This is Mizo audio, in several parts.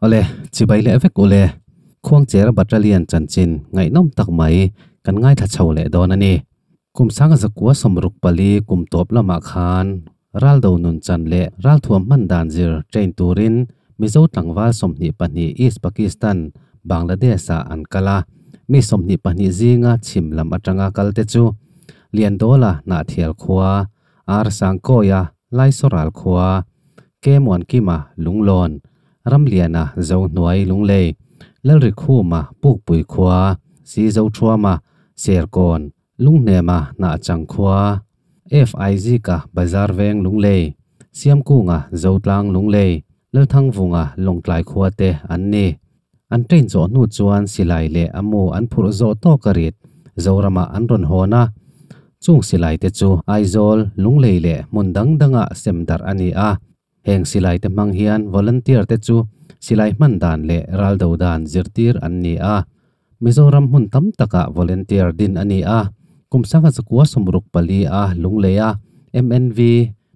Awle, chibai leh vek ule. Khuangchera Battalion chanchin ngaihnawm tak mai kan ngaithla chho leh dawn a ni. Kum sanga zakua sawmruk pali kum tawp lamah khan Raldo nun chan leh ralthuam hman dan zir train turin Mizo tlangval 22 East Pakistan, Bangladesh-ah an kal a. Mi 22 zinga chhim lam atanga kalte chu Liandawla Hnahthial khua, Ar Sangkawia Laisoral khua, Ke Muankima Lunglawn, Ramliana Zohnuai Lunglei, Lalrikhuma Pukpui khua, Si Zothuama Serkawn, Lunghnema Hnahchang khua, FIZ-ka Bazar Veng Lunglei, Siamkunga Zotlang Lunglei, Lalthangvunga Lawngtlai khua te an ni. An train zawh hnu chuan silai leh a mu an phurh zawh tawk a rit Zoramah an rawn hawn a. Chung silai te chu Aizawl, Lunglei leh hmun dang dangah sem darh a ni a. Heng silai te hmang hian volunteer te chu silai hman dan leh raldo dan zirtir an ni a. Mizoram hmun tam takah volunteer din a ni a. Kum sanga zakua 64 a Lungleia MNV,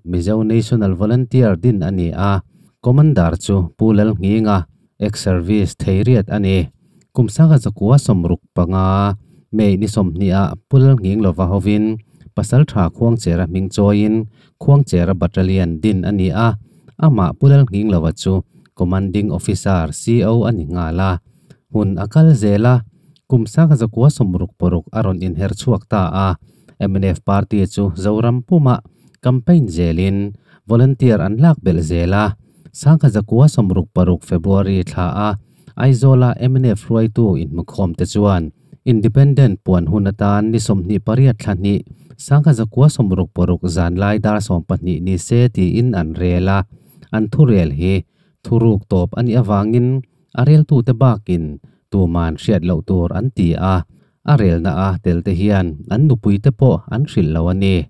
Mizo National Volunteer din a ni a. Commander chu Pu Lalnghinga, ex-service Theiriat a ni. Kum sanga 965 May ni 20 ah Pu Lalnghing lova hovin pasal tha Khuangchera hming chawiin Khuangchera Battalion din a ni a. Amah Pu Lalnghing lova chu Commanding Officer, CO, a ni nghal a. Hun a kal zel a, kum sanga 966 a rawn inher chhuak ta a. Mnf party chu Zoram pumah campaign zelin volunteer an lak belh zel a. 1966 February thla a Aizawla mnf hruaitu inhmukhawm te chuan Independent puan hun atan ni 28 thla hnih 1966 zan lai dar 12 ni se tiin an rel a. An thurel hi thuruk tawp a nih awangin a reltute bakin tuman hriat loh tur an ti a. A relna a tel te hian an nupui te pawh an hrilh lo a ni.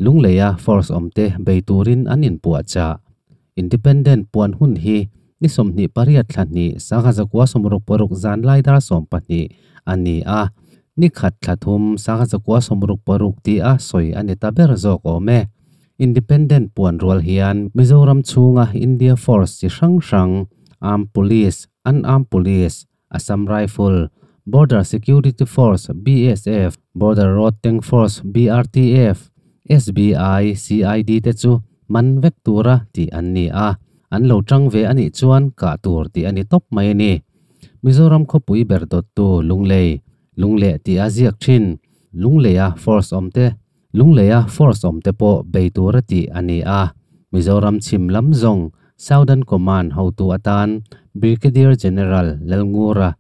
Lungleia force awm te bei turin an inpuah chah. Independent puan hun hi ni 28 thla hnih 1966 zan lai dar 12 a ni a. Ni khat thla thum 1966 ti a sawi a ni ta ber zawk awm e. Independent puan rual hian Mizoram chhunga India Force chi hrang hrang, Armed Police, Unarmed Police, Assam Rifle, Border Security Force, BSF, Border Road Tank Force, BRTF, SBI, CID te chu man vek tura tih an ni a. An lo tang ve a nih chuan kah tur tih a ni tawp mai a ni. Mizoram khawpui ber dawttu Lunglei, Lungleh tih a ziak thin. Lungleia force awm te, Lungleia force awm te pawh bei tura tih a ni a. Mizoram chhim lam zawng Southern Command hotu atan Brigadier General Lalngura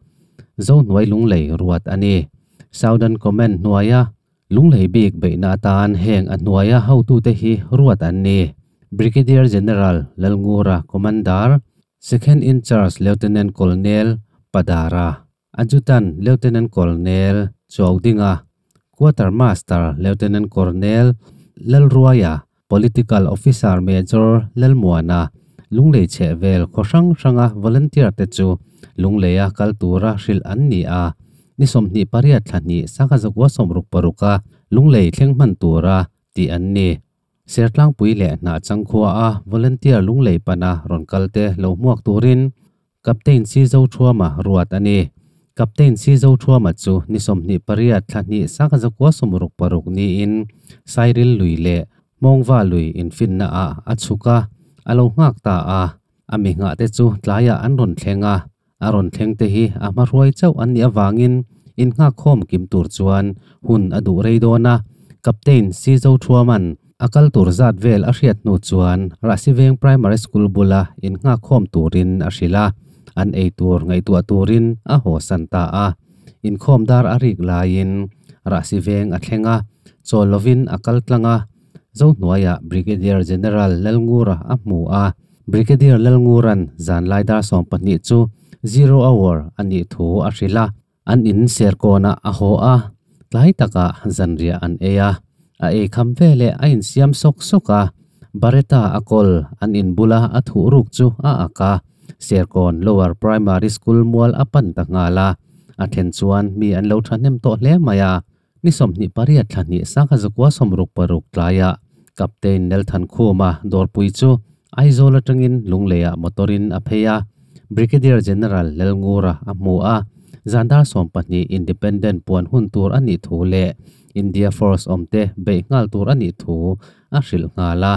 Zohnuai Lunglei ruat a ni. Southern Command hnuaia Lunglei bik beihna atan heng a hnuaia hotute hi ruat an ni. Brigadier General Lalngura Commander, Second in Charge Lieutenant Colonel Padara, Adjutant Lieutenant Colonel Chuaudinga, Quartermaster Lieutenant Colonel Lalruaia, Political Officer Major Lalmuana, Lunglei chhehvel khaw hrang hranga volunteer te chu Lungleia kal tura hrilh an ni a. Ni 28 thla hnih 1966 a Lunglei thleng hman tura tih an ni. Sertlangpui leh Hnahchang khua a volunteer Lunglei pana rawn kal te lo hmuak turin Captain Si Zothuama ruat a ni. Captain Si Zothuama chu ni 28 thla hnih 1966 niin Sairil lui leh Hmawngva lui infinna ah a chhuk a, a lo nghak ta a. A mi nghah te chu tlaiah an rawn thleng a. A rawn thleng te hi a hma hruai chauh an nih avangin innghak khawm kim tur chuan hun a duh rei dawn a. Captain Si Zothuaman a kal tur zat vel a hriat hnu chuan Rahsiveng Primary School bula innghak khawm turin a hrilh a. An ei tur ngaihtuah turin a haw san ta a. Inkhawm dar a rik laiin Rahsiveng a thleng a, chawl lovin a kal tlang a. Zohnuaiah Brigadier General Lalngura a hmu a. Brigadier Lalnguran zan lai dar 12 chu zero hour a nih thu a hrilh a. An in serkawnah a haw a, tlai takah zanriah an ei a. A ei kham veleh a insiam sawk sawk a. Baretta a kawl an in bula a thuh ruk chu a ak a. Serkawn Lower Primary School mual a pan ta nghal a. A then chuan mi an lo thahnem tawh hle mai a. Ni 28 thla hnih 1966 tlaiah Captain Nelthan Khuma dawrpui chu Aizawl atangin Lungleiah motorin a phei a. Brigadier General Lalngura a hmu a, zan dar 12 Independent puan hun tur a nih thu leh India Force awmte beih nghal tur a nih thu a hrilh nghal a.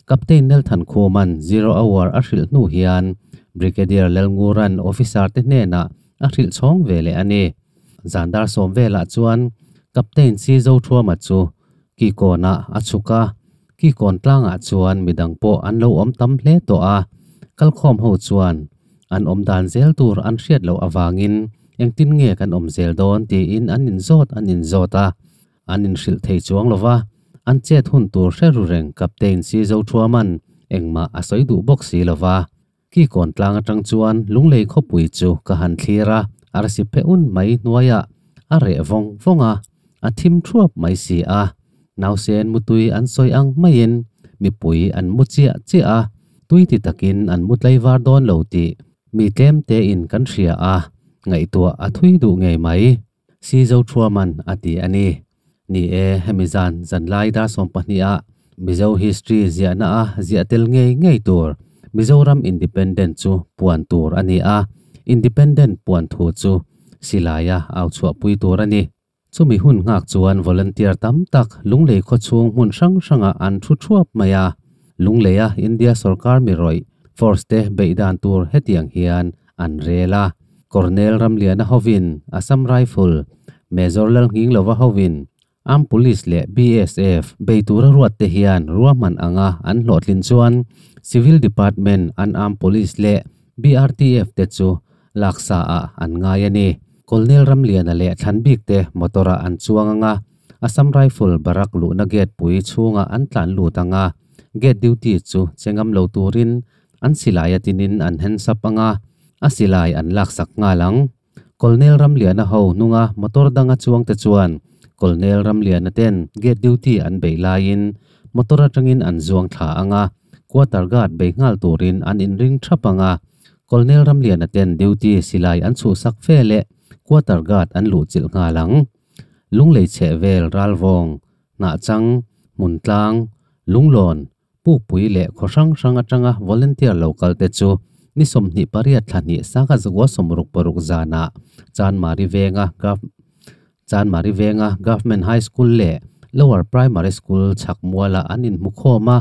Captain Lalthankhuma'n Zero Hour a hrilh hnu hian Brigadier Lalngura'n officer te hnenah a hrilh chhawng ve leh a ni. Zan dar 10 velah chuan Captain Si Zothuama chu Kikawnah a chhuk a, Kikawn tlangah chuan midang pawh an lo awm tam hle tawh a, kalkhawm ho chuan an awm dan zel tur an hriat loh avangin engtin nge kan awm zel dawn tiin an inzawt an inzawt a, an inhrilh thei chuang lo va, an chet hun tur hre ru reng Captain Si Zothuama'n engmah a sawi duh bawk si lo va. Kikawn tlang atang chuan Lunglei khawpui chu ka han thlir a, arsi phe un mai hnuaiah a reh vawng vawng a, a thim thuap mai si a. Nausen mutui an sawi ang maiin mipui an mu chiah chiah a, tui ti takin an mu tlaivar dawn lo tih mi tlem tein kan hria a, ngaihtuah a thui duh ngei mai. Si Zothuaman a ti a ni. Ni e, hemi zan zanlai dar 12 ah Mizo history ziahna a ziah tel ngei ngei tur Mizoram Independent chu puan tur a ni a, Independent puan thu chu silaia au chhuahpui tur a ni. Chumi hun nghak chuan volunteer tam tak Lunglei khawchhung hmun hrang hrangah an thu thuap mai a. Lungleia India sorkar mi rawih force te beih dan tur hetiang hian an rel a. Colonel Ramliana hovin Assam Rifle, Major Lalnghinglova hovin Armed Police leh BSF bei tura ruat te hian ruahman anga an hlawhtlin chuan Civil Department an Armed Police leh BRTF te chu laksa ah an ngai a ni. Colonel Ramliana leh Thlanbik te motor ah an chuang anga Assam Rifle barrack luhna gate pui chhungah an tlan lut anga gate duty chu che ngam lo turin an silai a tinin an hands-up anga a silai an laksak nghal ang. Colonel Ramliana ho hnunga motor danga chuangte chuan Colonel Ramliana ten gate duty an beih laiin motor atangin an zuang thla anga quarter guard bei nghal turin an inring thap anga Colonel Ramliana ten duty silai an chhuhsak fe leh quarter guard an luhchilh nghal ang. Lunglei chhehvel Ralvawng, Hnahchang, Hmuntlang, Lunglawn, Pukpui leh khaw hrang hrang atanga volunteer lo kal te chu ni 28 thla hnih sangha zakua 66 zanah Chanmari Venga Chanmari Venga Government High School leh Lower Primary School chhak mualah an inhmu khawm a,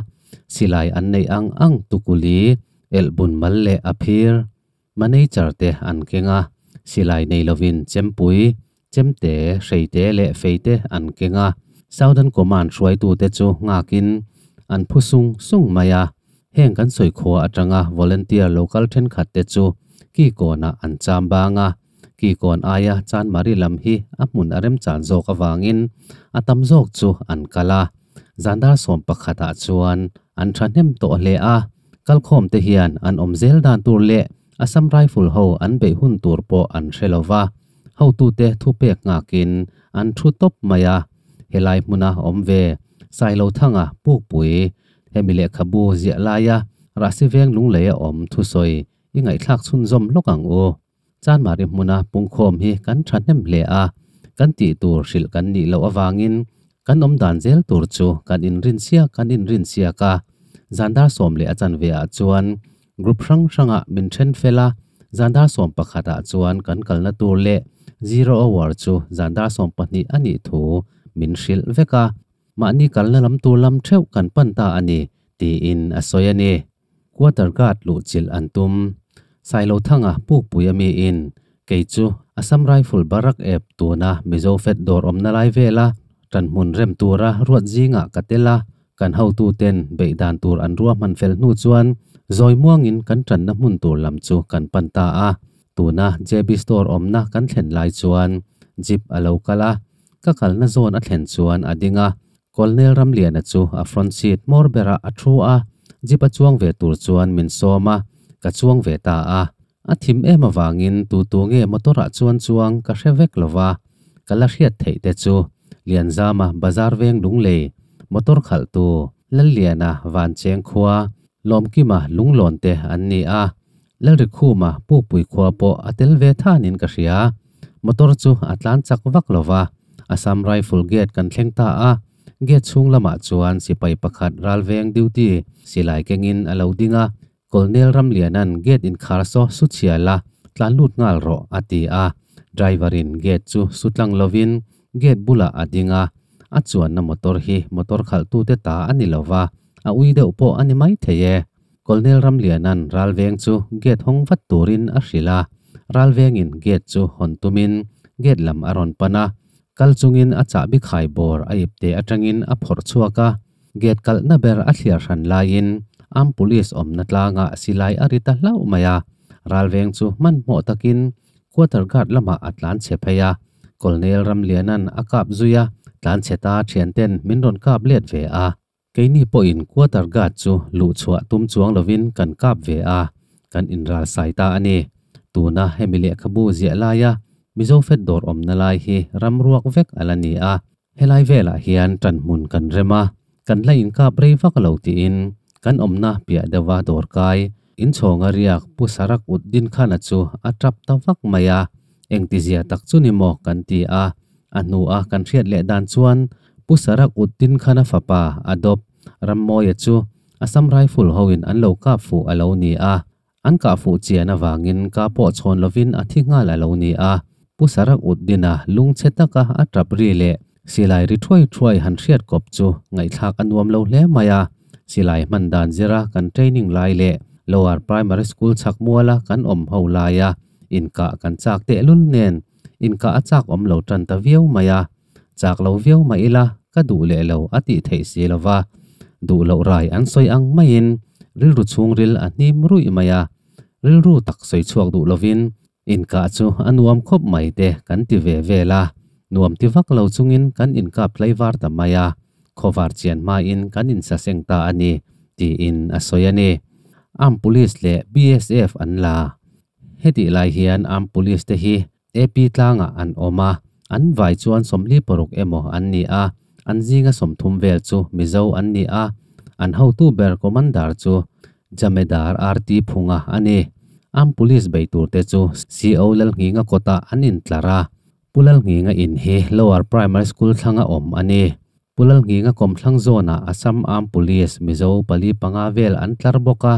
silai an neih ang ang tukuli, elhbun mal leh a phir. Manager te an keng a, silai nei lovin chempui, chemte, hreite leh feite an keng a. Southern Command hruaitute chu nghakin an phu sung sung mai a. Heng kan sawi khua atanga volunteer local thenkhat te chu Kikawnah an cham bang a. Kikawn aia Chanmari lam hi a hmun a remchan zawk avangin a tam zawk chu an kal a. Zan dar 11 ah chuan an thahnem tawh hle a. Kalkhawm te hian an awm zel dan tur leh Assam Rifle ho an beih hun tur pawh an hre lo va, hotute thupek nghakin an thu tawp mai a. Helai hmuna awm ve Sailothanga Pukpui, hemi lehkhabu ziah laia Rahsiveng Lungleia awm thusawi i ngaihthlak chhunzawm lawk ang u. Chanmari hmuna pungkhawm hi kan thahnem hle a, kan tih tur hrilh kan nih loh avangin kan awm dan zel tur chu kan inrin siak kan inrin siak a. Zan dar 10 leh a chanve ah chuan group hrang hrangah min then fel a, zan dar 11 ah chuan kan kalna tur leh zero hour chu zan dar 12 a nih thu min hrilh vek a, mahni kalna lam tur lam theuh kan pan ta a ni tiin a sawi a ni. Quarter guard luhchilh an tum. Sailothanga Pukpui ami in kei chu Assam Rifle barrack ep tuna Mizo Fed dawr awmna lai vela tanhmun rem tura ruat zingah ka tel a, kan hotuten beih dan tur an ruahman fel hnu chuan zawi muangin kan tanna hmun tur lam chu kan pan ta a. Tuna JB Store awmna kan thlen lai chuan jeep a lo kal a, ka kalna zawn a thlen chuan a ding a. Colonel Ramliana chu a front seat hmawr berah a thu a, jeep a chuang ve tur chuan min sawm a, ka chuang ve ta a. A thim em avangin tu tu nge motor ah chuan chuang ka hre vek lo va, ka la hriat theih te chu Lianzama Bazar Veng Lunglei motor khalhtu Lalliana Vancheng khua Lawmkima Lunglawn te an ni a, Lalrikhuma Pukpui khua pawh a tel ve thanin ka hria. Motor chu a tlan chak vak lo va, Assam Rifle gate kan thleng ta a, gate chhung lamah chuan sipai pakhat ralveng duty silai kengin a lo ding a. Colonel Ramliana'n gate inkhar saw su chhia la, tlan lut nghal rawh a ti a. Driver in gate chu su tlang lovin gate bulah a ding a, a chuanna motor hi motor khalhtute ta a ni lova, a ui deuh pawh a ni maithei e. Colonel Ramliana'n ralveng chu gate hawng vat turin a hrilh a, ralvengin gate chu hawn tumin gate lam a rawn pan a, kal chungin a chahbi khai bawr a ipte atangin a phawrh chhuak a, gate kalhna ber a thliar hran laiin Armed Police awmna tlangah silai a ri ta hlauh mai a, ralveng chu hmanhmawh takin Quarter guard lamah a tlan chhe phei a, Colonel Ramliana'n a kap zui a, tlan chhe ta thianten min rawn kap let ve a. Keini pawhin quarter guard chu luh chhuah tum chuang lovin kan kap ve a, kan inral sai ta a ni. Tuna hemi lehkhabu ziah laia Mizo Fet dawr awmna lai hi ram ruak vek a la ni a, helai velah hian ṭanhmun kan rem a, kan la inkap rei vak lo tiin kan awmna piah deuha dawrkai inchhawnga riak Pu Sarak ut din khana chu a tap ta vak mai a, engtizia tak chu ni maw kan ti a, a hnua kan hriat leh dan chuan Pu Sarak ut din khana fapa Adop Rammawia chu Assam Rifle hoin an lo kap fuh a lo ni a, An kah fuh chian avangin ka pawh chhawn lovin a thi nghal a lo ni a, Pu Sarak Uddin-a lungchhe taka a tap ri leh silai ri thuai thuai han hriat kawp chu ngaihthlak a nuam lo hle mai a. Silai hman dan zira kan training lai leh Lower Primary School chhak muala kan awm ho laia inkah kan chak tehlul nen inkah a chak awm lo tan ta viau mai a. Chak lo viau mah ila ka duh leh lo a tih theih si lo va, duh loh rai an sawi ang maiin rilru chhungril a hnim ruih mai a, rilru tak sawi chhuak duh lovin inkah chu a nuam khawp mai te kan ti ve vel a, nuam ti vak lo chungin kan inkap tlaivar ta mai a, khawvar chian hmain kan insaseng ta a ni tiin a sawi a ni. Armed Police leh BSF an la. Hetih lai hian Armed Police te hi AP tlangah an awm a, an vai chuan 46 emaw an ni a, an zinga 30 vel chu Mizo an ni a, an hotu ber Commander chu Jamedar RT Phunga a ni. Armed Police bei turte chu CO Lalnghinga kawtah an intlar a, Pu Lalnghinga in hi Lower Primary School thlanga awm a ni. Pu Lalnghinga kawmthlang zawnah Assam Armed Police Mizo pali panga vel an tlar bawk a,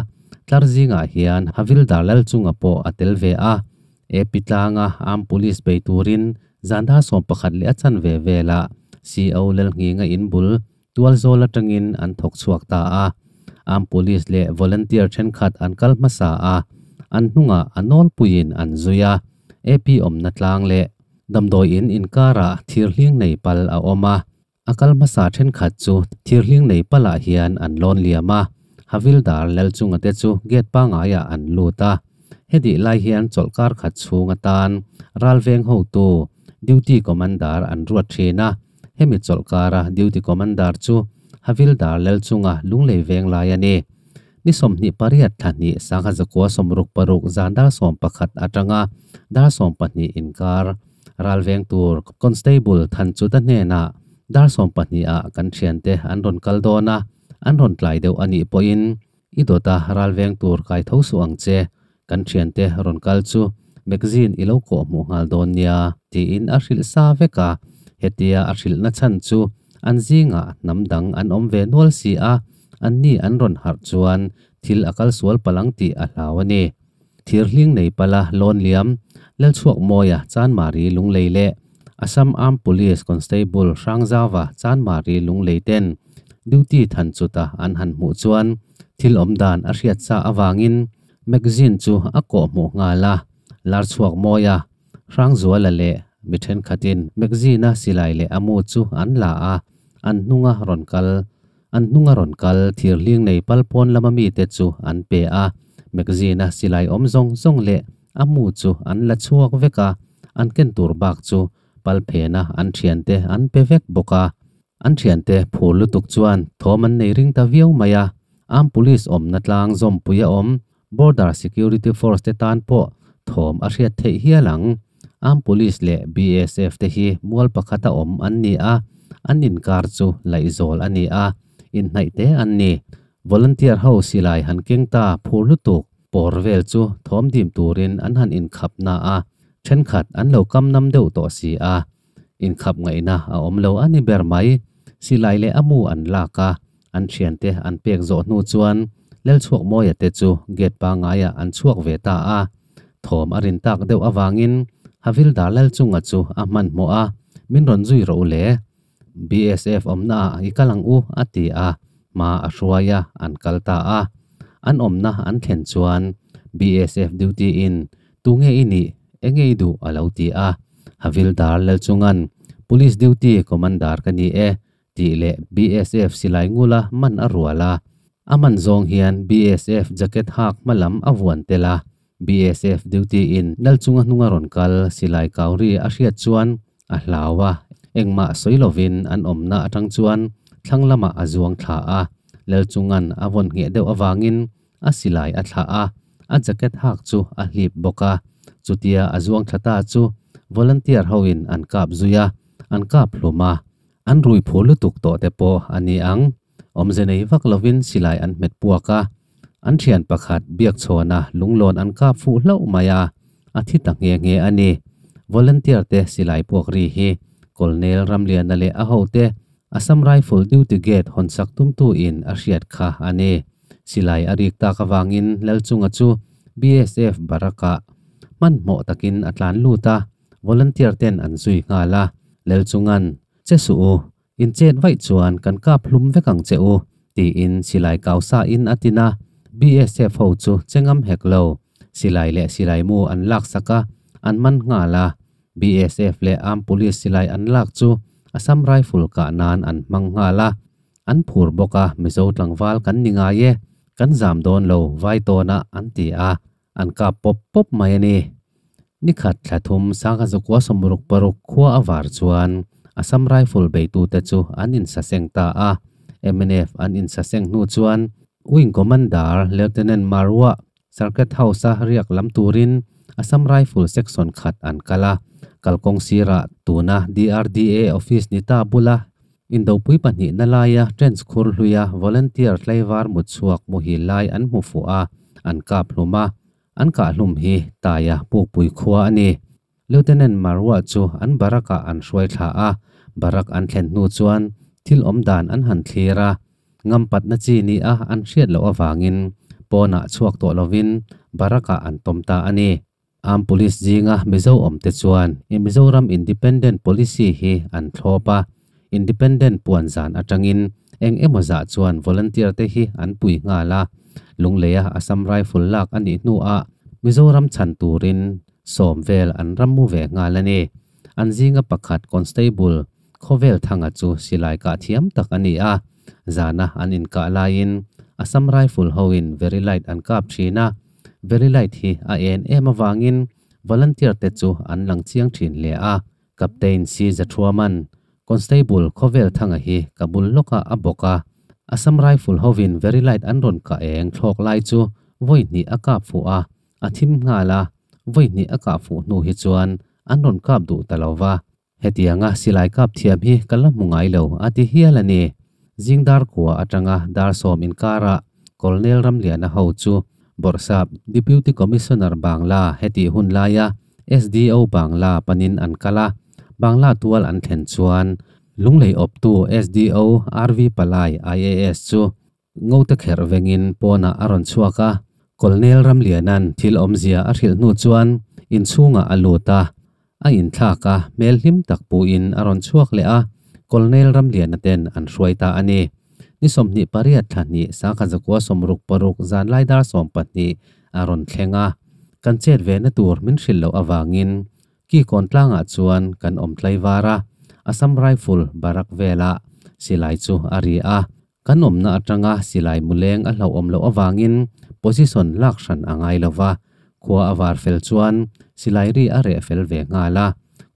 tlar zingah hian Havildar Lalchunga pawh a tel ve a. AP tlanga Armed Police bei turin zan dar 11 leh a chanve velah CO Lalnghinga in bul tualzawl atangin an thawk chhuak ta a. Armed Police leh volunteer thenkhat an kal hmasa a, an hnungah a nawlpuiin an zui a. AP awmna tlang leh damdawi in inkarah thirhling nei pal a awm a, a kal hmasa thenkhat chu thirhling nei palah hian an lawn liam a, Havildar Lalchunga te chu gate pangaiah an lut a. Hetih lai hian chawlhkar khat chhung atan ralveng hotu Duty Commander an ruat thin a, hemi chawlhkara Duty Commander chu Havildar Lalchunga lunglei veng lai a ni. Ni 28 thla hnih 1966 zan dar 11 atanga dar 12 inkar ralveng tur Constable Thanchuta hnenah dar 12 ah kan thiante an rawn kal dawn a, an rawn tlai deuh a nih pawhin i dawta ralveng tur kai tho suh ang che, kan thiante rawn kal chu magazine i lo kawh hmuh nghal dawn nia tiin a hrilh sa vek a, hetia a hrilhna chhan chu an zingah hnam dang an awm ve nual si a, Anni an rawn harh chuan thil a kal sual palh ang tih a hlau a ni. Thirhling nei pala lawn liam, Lalchhuakmawia Chanmari Lunglei leh Assam Armed Police Constable Hrangzauva Chanmari Lunglei ten duty than chuta an han hmuh chuan thil awm dan a hriat sa avangin magazine chu a kawh hmuh nghal a, Larchhuakmawia, Hrangzuala leh mi thenkhatin magazine-a silai leh a mu chu an la a, an hnunga rawn kal An hnunga rawn kal thirhling nei pal pawn lama mite chu an pe a, magazine-a silai awm zawng zawng leh a mu chu an la chhuak vek a, an ken tur bak chu pal phena an thiante an pe vek bawk a. An thiante phur lutuk chuan thawm an nei ring ta viau mai a, Armed Police awmna tlang zawmpui a awm Border Security Force te tan pawh thawm a hriat theih hial ang. Armed Police leh BSF te hi mual pakhata awm an ni a, an inkar chu laihzawl a ni a, inhnaih te an ni. Volunteer ho silai han keng ta phur lutuk pawr vel chu thawm dim turin an han inkhap na a, thenkhat an lo kam nam deuh tawh si a. Inkhap ngaihna a awm lo a ni ber mai. Silai leh a mu an lak a, an thiante an pek zawh hnu chuan Lalchhuakmawia te chu gate pangaiah an chhuak ve ta a. Thawm a rin tak deuh avangin Havildar Lalchunga chu a hmanhmawh a, Min rawn zui rawh u le. BSF awmna ah i kal ang u a ti a, hma a hruai a, an kal ta a. An awmna an thlen chuan BSF duty in Tunge i nih? Enge i duh? a lo ti a. Havildar Lalchunga'n Police duty commander ka ni e tih leh BSF silai ngula man a rual a. A man zawng hian BSF jacket hak hma lam a vuan tel a. BSF duty in Lalchunga hnunga rawn kal silai kauri a hriat chuan a hlau a, engmah sawi lovin an awmna atang chuan thlang lamah a zuang thla a. Lalchunga'n a vawn ngheh deuh avangin a silai a thlah a, a jacket hak chu a hlip bawk a. Chutia a zuang thla ta chu volunteer hoin an kap zui a, an kap hlum a. An rui phur lutuk tawh te pawh a ni ang. Awmze nei vak lovin silai an hmet puak a, an thian pakhat biakchhawna lunglawn an kap fuh hlauh mai a, a thi ta nghe nghe a ni. Volunteer te silai puak ri hi Colonel Ramliana leh a hote Assam Rifle duty gate hawnsak tumtu in a hriat kha a ni. Silai a rik tak avangin Lalchunga chu BSF barrack-ah hmanhmawh takin a tlan lut a, volunteer ten an zui nghal a, Lalchunga'n, Che suh u, in chet vaih chuan kan kap hlum vek ang che u, tiin silai kau sa in a tin a, BSF ho chu che ngam hek lo. Silai leh silai mu an lak sak a, an man nghal a. BSF leh Armed Police silai an lak chu Assam Rifle kah nan an hmang nghal a. An phur bawk a, Mizo tlangval kan ni ngai e, kan zam dawn lo vai tawn a an ti a, an kap pawp pawp mai a ni. Nikhat thla thum sangha zakua sawmruk paruk khua a var chuan Assam Rifle beitute chu an insaseng ta a. Mnf an insaseng hnu chuan Wing Commander Lieutenant Marwah Circuit House-a riak lam turin Assam Rifle Section khat an kal a, kalkawng sirah tuna DRDA office ni ta bula Indopui pahnihna laia trench khur hluia volunteer tlaivar mutchhuak muhil lai an hmu fuh a, an kap hlum a, an kah hlum hi Taia pukpui khua a ni. Lieutenant Marwah chu an barrack-ah an hruai thla a, barrack an thlen hnu chuan thil awm dan an han thlir a, ngampatna chi ni a an hriat loh avangin pawnah chhuak tawh lovin barrack-ah an tawm ta a ni. Armed Police zinga Mizo awmte chuan Mizoram Independent Policy hi an thlawp a, Independent puan zan atangin eng emaw zah chuan volunteer te hi an pui nghal a, Lungleia Assam Rifle lak a nih hnuah Mizoram chhan turin sawm vel an ram mu ve nghal a ni. An zinga pakhat Constable Khawvel Thanga chu silai kah thiam tak a ni a, zana an inkah laiin Assam Rifle hoin very light an kap thin a, very light hi a en em avangin volunteer te chu an lang chiang thin hle a. Captain Si Zathuaman, Constable Khawvel Thanga hi ka bul lawkah a bawk a, Assam Rifle hovin very light an rawn kah eng thlawk lai chu vawi hnih a kap fuh a, a thim nghal a, vawi hnih a kah fuh hnu hi chuan an rawn kap duh ta lo va. Hetianga silai kap thiam hi ka la hmu ngai lo a ti hial a ni. Zing dar kua atanga dar sawm inkarah Colonel Ramliana ho chu Bawrhsap Deputy Commissioner Bangla hetih hun laia SDO Bangla panin an kal a, Bangla tual an thlen chuan Lunglei awptu SDO RV Palai IAS chu Ngote kherh vengin pawnah a rawn chhuak a, Colonel Ramliana'n thil awmzia a hrilh hnu chuan inchhungah a lut a, a inthlak a, hmel hlim tak puin a rawn chhuak leh a, Colonel Ramliana ten an hruai ta a ni. Ni 28 thla hnih sangha zakua 66 zanlai dar 12 a rawn thleng a, kan chet ve na tur min hrilh loh avangin ki kawn tlangah chuan kan awm tlaivar a, Assam Rifle barrack velah silai chu a ri a, kan awmna atanga silai muleng a hlauhawm loh avangin position lak hran a ngai lo va, khua a var fel chuan silai ri a reh fel ve nghal a,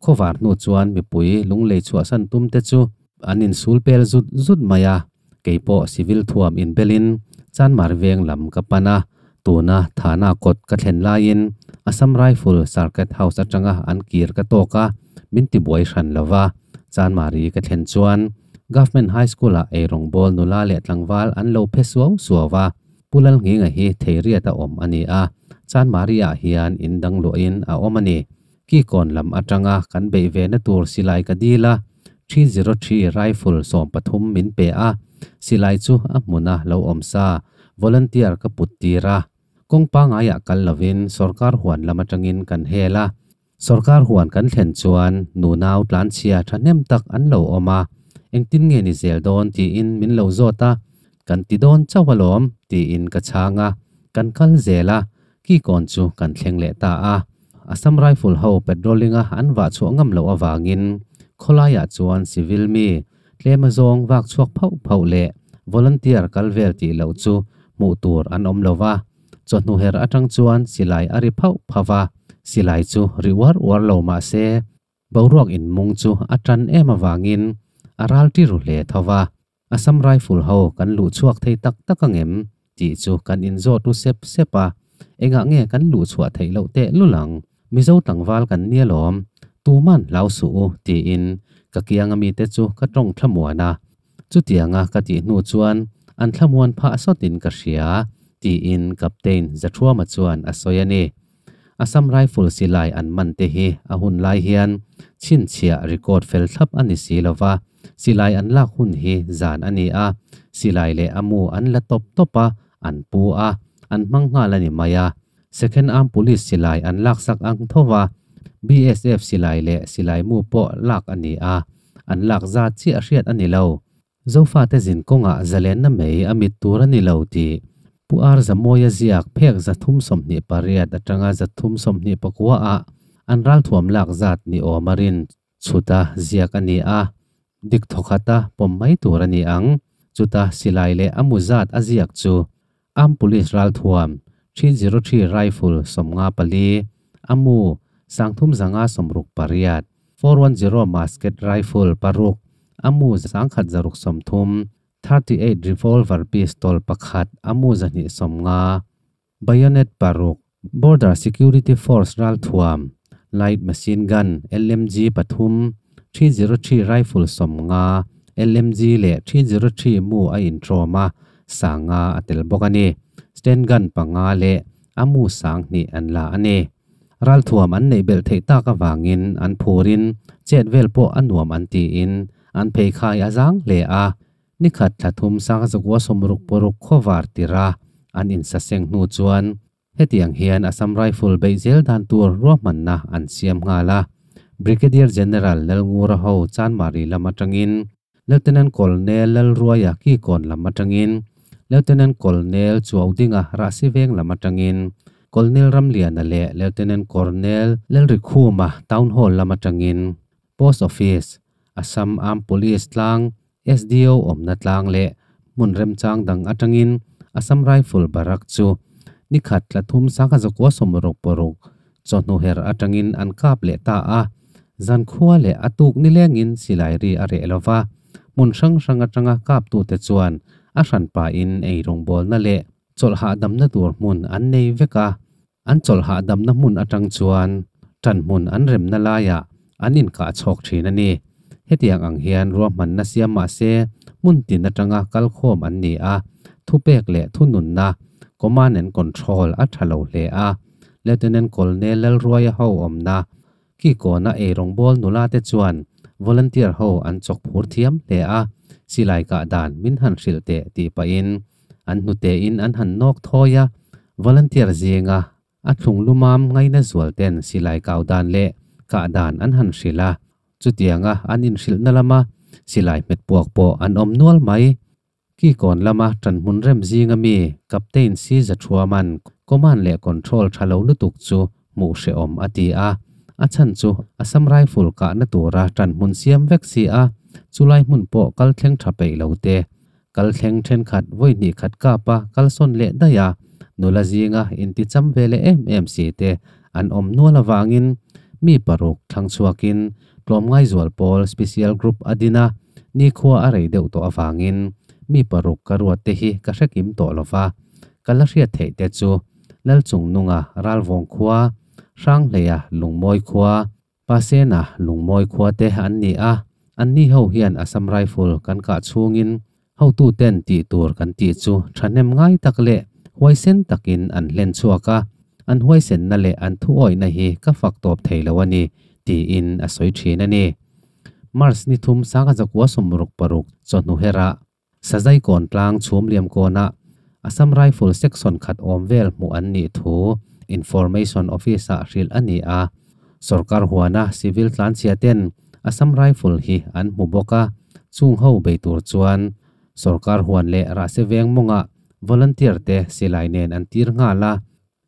khawvar hnu chuan mipui lunglei chhuahsan tum te chu An insul pel zut zut mai a, kei pawh civil thuam inbelin Chanmar veng lam ka pan a, tuna Thana kawt ka thlen laiin Assam Rifle Circuit House atanga an kir ka tawk a, min tibuai hran lo va, Chanmari ka thlen chuan Government High School-ah eirawngbawl nula leh tlangval an lo phe suau suau a, Pu Lalnghinga hi Theiriat a awm a ni a, Chanmari-ah hian in dang luahin a awm a ni. Kikawn lam atanga kan beih ve na tur silai ka dil a, 303 rifle 13 min pe a, silai chu a hmuna lo awm sa, Volunteer ka put tir a. Kawng pangaiah kal lovin sorkar huan lam atangin kan hel a. Sorkar huan kan thlen chuan nunau tlanchhia thahnem tak an lo awm a, engtin nge ni zel dawn tiin min lo zawt a, kan ti dawn chauh alawm tiin ka chhang a, kan kal zel a, kikawn chu kan thleng leh ta a. Assam Rifle ho patrolling-a an vah chhuah ngam loh avangin khawlaiah chuan civil mi tlem azawng vak chhuak phauh phauh leh volunteer kal vel tih loh chu hmuh tur an awm lo va. Chawhnu her atang chuan silai a ri phauh phauh va, silai chu ri uar uar lo mah se boruak inmung chu a tan em avangin a ral ti ru hle tho va. Assam Rifle ho kan luh chhuak thei tak tak angem tih chu kan inzawt ru sep sep a, engah nge kan luh chhuah theih loh teh lul ang? Mizo tlangval kan nia lawm, tuman hlau suh u tiin ka kianga mite chu ka tawng thlamuan a. Chutianga ka tih hnu chuan an thlamuan phah sawtin ka hria tiin Captain Zathuama chuan a sawi a ni. Assam Rifle silai an man te hi a hun lai hian chhinchhiah record fel thlap a ni si lo va, silai an lak hun hi zan a ni a, silai leh a mu an la tawp tawp a, an pu a, an hmang nghal a ni mai a. Second Arm Police silai an laksak ang tho va, BSF silai leh silai mu pawh lak a ni a, an lak zat chiah hriat a ni lo. Zofate zin kawngah zalenna mai a mit tur a ni lo tih Pu Ar Zamawia ziak phek 328 atanga 329 ah an ralthuam lak zat ni awm a rin chhuta ziak a ni a, dik thawkhata pawm mai tur a ni ang. Chuta silai leh a mu zat a ziak chu Armed Police ralthuam 303 rifle 54, a mu 358, 410 musket rifle paruk, a mu 1630, 38 revolver pistol pakhat, a mu 250, bayonet paruk, Border Security Force ralthuam light machine gun, LMG, pathum, 303 rifle 50, LMG leh 303 mu a intrawm a, 50 a tel bawk a ni. Sten gun panga leh a mu 2000 an la a ni. Ralthuam an neih belh theih tak avangin an phurin chet vel pawh a nuam an tiin an pheikhai a zang hle a. Nikhat thla thum 1966 khawvar tira an insaseng hnu chuan hetiang hian Assam Rifle beih zel dan tur ruahmanna an siam nghal a. Brigadier General Lalngura ho Chanmari lam atangin, Lieutenant Colonel Lalruaia Kikawn lam atangin, Lieutenant Colonel Chuaudinga Rahsiveng lam atangin, Colonel Ramliana leh Lieutenant Colonel Lalrikhuma Town Hall lam atangin, Post Office, Assam Armed Police tlang, SDO awmna tlang leh hmun remchang dang atangin Assam Rifle Barrack chu nikhat tla thum 1966 chawhnu her atangin an kap leh ta a. Zankhua leh a tuk nilengin silai ri a reh lova, hmun hrang hrang atanga kaptute chuan a hranpain eirawngbawlna leh chawlh hahdamna tur hmun an nei vek a. An chawlh hahdamna hmun atang chuan ṭan hmun an remna laiah an inkah chhawk ṭhin a ni. Hetiang ang hian ruahmanna siam mah se hmun tin atanga kalkhawm an ni a, thupek leh thununna, command and control, a ṭha lo hle a. Lieutenant Colonel Lalruaia ho awmna Kikawna eirawngbawl nula te chuan volunteer ho an chawk phur thiam hle a, silai kah dan min han hrilh teh tih pahin an hnute in an han nawk thawi a, volunteer zinga a thlung lumam ngaina zual ten silai kau dan leh kah dan an han hrilh a, chutianga an inhrilhna lama silai hmet puak pawh an awm nual mai. Kikawn lama ṭanhmun rem zinga mi Captain Si Zathuaman command leh control ṭha lo lutuk chu hmuh hrehawm a ti a, a chhan chu Assam Rifle kahna tura ṭanhmun siam vek si a, chulai hmun pawh kal thleng ṭha peih lo te, kal thleng ṭhenkhat vawi hnih khat kapa kal sawn leh daih a, nula zinga inticham ve leh em em si te an awm nual avangin mi paruk thlang chhuakin tlawmngai zual pawl Special Group a din a, nikhua a rei deuh tawh avangin mi paruk ka ruat te hi ka hre kim tawh lo va, ka la hriat theih te chu Lalchungnunga Ralvawng khua, Hranghleia Lungmawi khua, Pasena Lungmawi khua te an ni a, anni ho hian Assam Rifle kan kah chhungin hotuten tih tur kan tih chu thahnem ngai tak leh huaisen takin an hlen chhuak a, an huaisenna leh an thuawihna hi ka fak tawp thei lo a ni, tiin a sawi thin a ni. March ni thum 1966 chawhnu herah Sazai kawn tlang chhum liam kawnah Assam Rifle Section khat awm vel hmuh an nih thu Information Office-ah hrilh a ni a. Sorkar huana civil tlanchhia ten Assam Rifle hi an hmu bawk a, chung ho bei tur chuan sorkar huan leh rahse veng mawngah volunteer te silai nen an tir nghal a.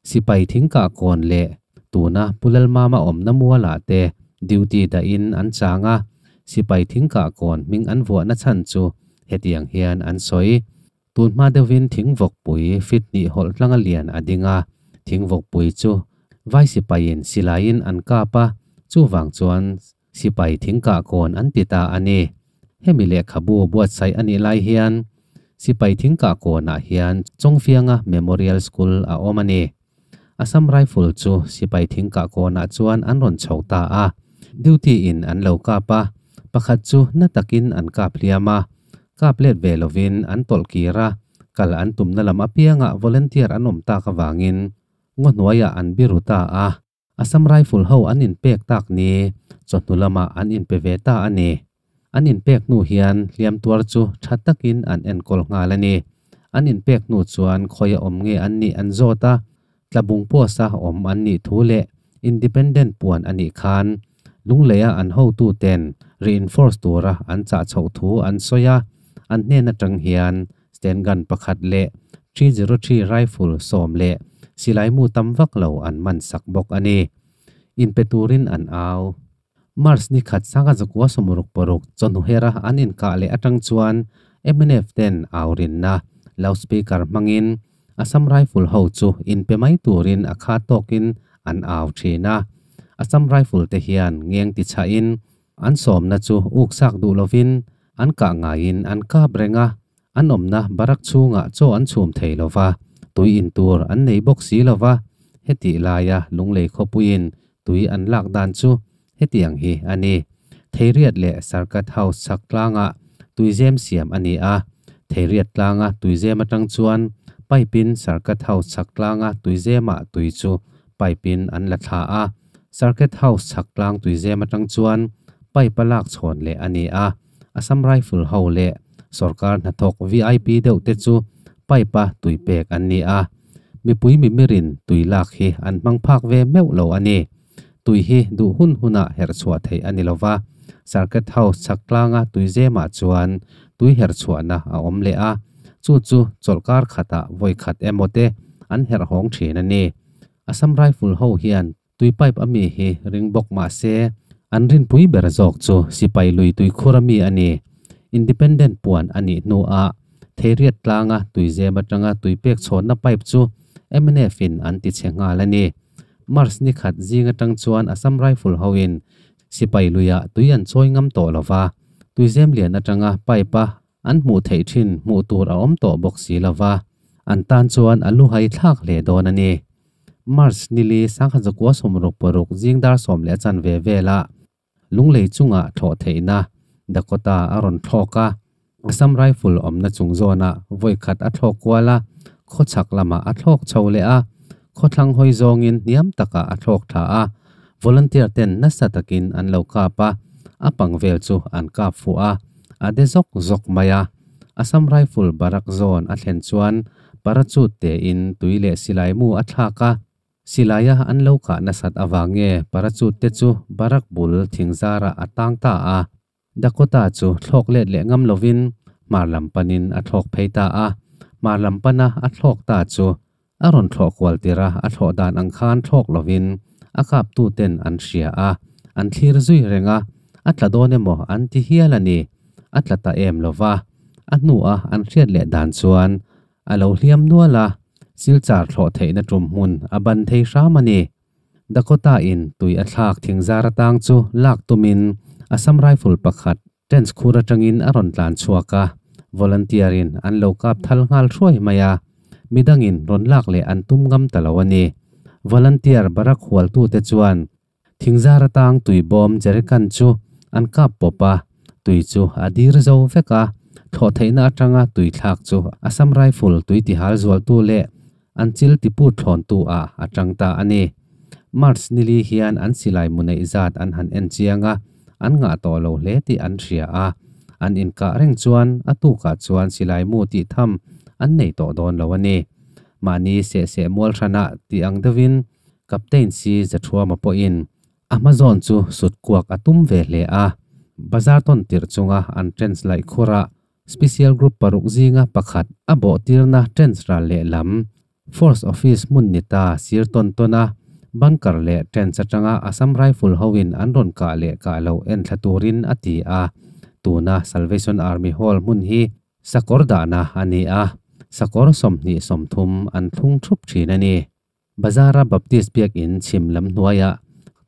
Sipai thingkah kawn leh tuna Pu Lalmama awmna mualah te duty dahin an chang a, sipai thingkah kawn hming an vuahna chhan chu hetiang hian an sawi. Tun hma deuhin thingvawkpui fit hnih hawlh tlanga lian a ding a, thingvawkpui chu vai sipaiin silaiin an kap a, chuvang chuan sipai thingkah kawn an ti ta a ni. Hemi lehkhabu buatsaih a nih lai hian sipai thingkah kawnah hian Chawngfianga Memorial School a awm a ni. Assam Rifle chu sipai thingkah kawnah chuan an rawn chho ta a, duty in an lo kap a, pakhat chu na takin an kap hliam a, kap let ve lovin an tawlh kir a, kal an tumna lam apiangah volunteer an awm tak avangin ngaw hnuaiah an biru ta a. Assam Rifle ho an inpek tak ni, chawhnu lamah an inpe ve ta a ni. An inpek hnu hian hliam tuar chu tha takin an enkawl nghal a ni. An inpek hnu chuan khawi a awm nge an nih an zawt a, tlabung post-a awm an nih thu leh Independent puan a nih khan Lungleia an hotuten reinforce tura an chah chhoh thu an sawi a, an hnen atang hian Sten gun pakhat leh 303 rifle sawm leh silaimu tam vak lo an man sak bawk a ni. Inpe turin an au. March ni khat sanga zakua 66 chawhnu hera an inkah leh atang chuan mnf ten au rinna loudspeaker hmangin Assam Rifle ho chu inpe mai turin a kha tawkin an au thin a. Assam Rifle te hian ngeng ti chhahin an sawmna chu uksak duh lovin an kah ngaiin an kap reng a, an awmna barak chhungah chaw an chhum thei lova, tui in tur an nei bawk si lova, hetih laia Lunglei khawpuiin tui an lak dan chu hetiang hi a ni. Theiriat leh Sarkat House chhak tlangah tuizem siam a ni a, Theiriat tlanga tuizem atang chuan pipe-in Sarkat House chhak tlanga tuizemah tui chu pipe-in an la thla a, Circuit House chhak tlang tuizem atang chuan pipe a lak chhawn leh a ni a, Assam Rifle ho leh sorkar hnathawk VIP deuh te chu pipe a tui pek an ni a, mipui mimirin tui lak hi an hmang phak ve meuh lo a ni. Tui hi duh hun hunah herh chhuah theih a ni lova, Circuit House chhak tlanga tuizemah chuan tui herh chhuahna a awm leh a, chu chu chawlhkar khatah vawi khat emaw te an herh hawng thin a ni. Assam Rifle ho hian tui pipe a mi hi ring bawk mah se, an rinpui ber zawk chu sipai lui tuikhur a mi a ni. Independent puan a nih hnuah Theiriat tlanga tuizem atanga tui pek chhawnna pipe chu mnf in an ti chhe nghal a ni. March ni khat zing atang chuan Assam Rifle hoin sipai luiah tui an chawi ngam tawh lova, tuizem lian atanga pipe a An hmuh theih thin hmuh tur a awm tawh bawk si lo va, an tan chuan a luhai thlak hle dawn a ni. March nili 1966 zing dar 10:15 velah Lunglei chungah thlawh theihna Dakota a rawn thlawk a, Assam Rifle awmna chung zawnah vawi khat a thlawk kual a, khawchhak lamah a thlawk chho leh a, khawthlang hawi zawngin hniam takah a thlawk thla a, volunteer ten nasa takin an lo kap a, a pang vel chu an kap fuh a. A de zawk zawk mai a. Assam Rifle barak zawn a thlen chuan parachute tein tui leh silai mu a thlak a. Silaia an lo kah nasat avang nge parachute te chu barak bul thingzarah a tang ta a. Dakota chu thlawk let leh ngam lovin hmar lam panin a thlawk phei ta a. Hmar lam pana a thlawk ta chu a rawn thlawh kual tir a, a thlawh dan ang khan thlawk lovin a kaptuten an hria a, an thlir zui reng a, a tla dawn emaw an ti hial a ni. A tla ta em lova, a hnua an hriat leh dan chuan a lo hliam nual a, silchar thlawh theihna tum hmun a ban thei hram a ni. Dakota in tui a thlak thingzar atang chu lak tumin Assam Rifle pakhat Trench khur atangin a rawn tlan chhuak a, volunteer in an lo kap thal nghal hruai mai a, midangin rawn lak leh an tum ngam ta lo a ni. Volunteer barak hualtute chuan thingzar atang tui bawm jerrycan chu an kap pawp a, tui chu a dir zo vek a, thlawh theihna atanga tui thlak chu Assam Rifle tui tihal zualtu leh an chil tiput thlawntu ah a tang ta a ni. March nili hian an silai mu neih zat an han en chiang a, an ngah tawh lo hle tih an hria a. An inkah reng chuan a tukah chuan silai mu tih tham an nei tawh dawn lo a ni. Mahni seh seh mual hranah tih ang deuhin Captain C Zathuama pawhin a hma zawn chu sut kuak a tum ve hle a. Bazar tawn tirh chunga an trench laih khurah Special Group paruk zinga pakhat a bawh tirna trench ral lehlam Force Office hmun ni ta sir tawn tawn a, bunker leh trench atanga Assam Rifle hoin an rawn kah leh kah loh en thla turin a ti a. Tuna Salvation Army Hall hmun hi sakawr dahna a ni a, sakawr 20, 30 an thlung thup thin a ni. Bazara Baptist Biakin chhim lam hnuaiah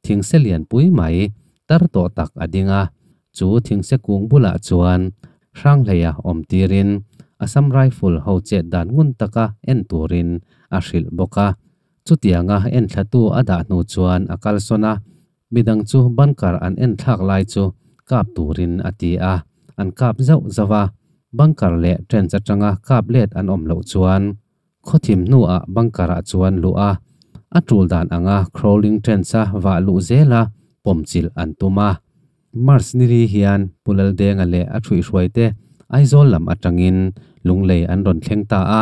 thingse lianpui mai tar tawh tak a ding a, chu thingse kung bulah chuan Hranghleia awm tirin Assam Rifle ho chet dan ngun taka en turin a hrilh bawk a. Chutianga enthlatu a dah hnu chuan a kalsawn a, midang chu bunker an enthlak lai chu kap turin a ti a, an kap zauh zauh a, bunker leh trench atanga kap let an awm loh chuan Khawthim hnuah bunker-ah chuan luh a, a tul dan anga crawling trench-a vah luh zela pawmchilh an tum a. March nili hian Pu Laldenga leh a ṭhuihhruaite Aizawl lam aṭangin Lunglei an rawn thleng ta a.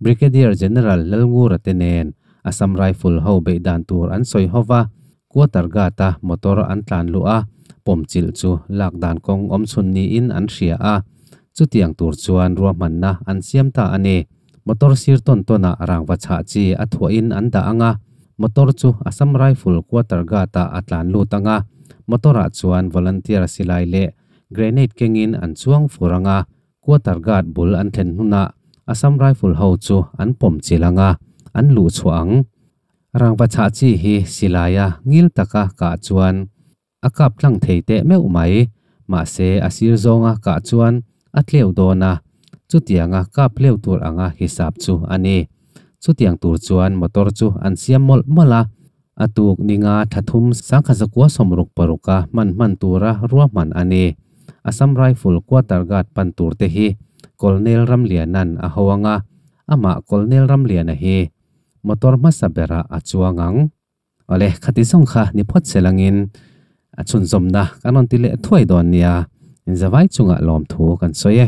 Brigadier General Lalngura te nen Assam Rifle ho beih dan tur an sawi ho va, Quarter Guard-a motor an tlan luh a, pawmchilh chu lak dan kawng awmchhun niin an hria a. Chutiang tur chuan ruahmanna an siam ta a ni. Motor sir tawn tawnah rangva chhah chi a thuahin an dah ang a, motor chu Assam Rifle quarter guard-ah a tlan lut ang a, motor-ah chuan volunteer silai leh grenade kengin an chuang fur ang a, quarter guard bul an thlen hnunah Assam Rifle ho chu an pawm chilh ang a, an luh chhuah ang. Rangva chhah chi hi silaia ngil taka kah chuan A kap tlang thei teh meuh mai, mahse a sir zawnga kah chuan a tleu dawn a, chutianga kap hleu tur anga hisap chu a ni. Chutiang tur chuan motor chu an siam mawlh mawlh a, a tuk ninga thathum 1966 a hman hman tura ruahman a ni. Assam Rifle Quarter Guard pan tur te hi Colonel Ramliana'n a ho anga, amah Colonel Ramliana hi motor hmasa berah a chuang ang. Awle, khati zawng kha ni phawt se langin a chhunzawmna kan rawn ti leh thuai dawn nia, inzavai chungah lawmthu kan sawi e.